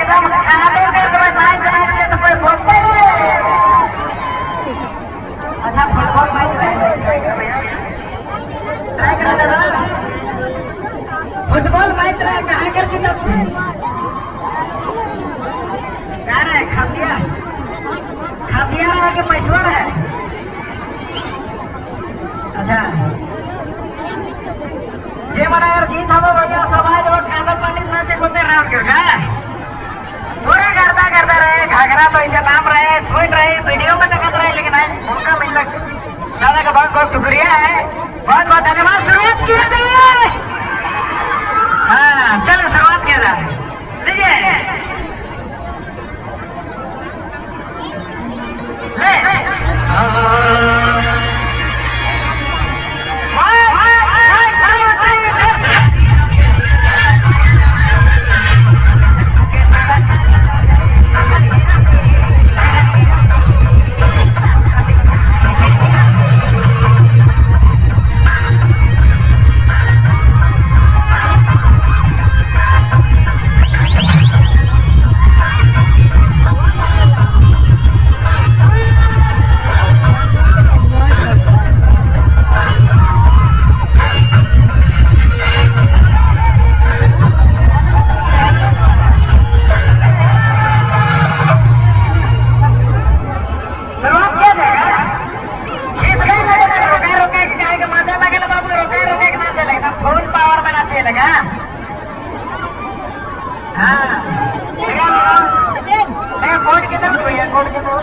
एकदम खाते कर दे नाइस नाइस के तो कोई बोलते नहीं। अच्छा, फुटबॉल मैच रहे भैया, ट्राई करा दादा। फुटबॉल मैच रहे कहाँ कर जीता तू? कहाँ रहे? खासिया खासिया रहा कि पैसवा रहे? अच्छा, जे मना अगर जीत हवो भैया, सब आए जब खादर पंडित नाचे कोते राउंड के का पूरा करता करता रहे। घाघरा तो ऐसे नाम रहे, सुन रहे, वीडियो में देखते रहे, लेकिन आज मौका मिल दादा का बहुत बहुत शुक्रिया है, बहुत बहुत धन्यवाद। शुरुआत किया जाए। हाँ, चलो, शुरुआत किया जाए। लीजिए ले। One, two, three, four. शुरुआत किया जाएगा। इस नहीं लगेगा, रोके रोके के काहे के मजा लगेला बाबू। रोके रोके के ना चले, एकदम फुल पावर में ना चलेगा। हाँ, लगा लगा लगा। कोड किधर भैया? कोड किधर?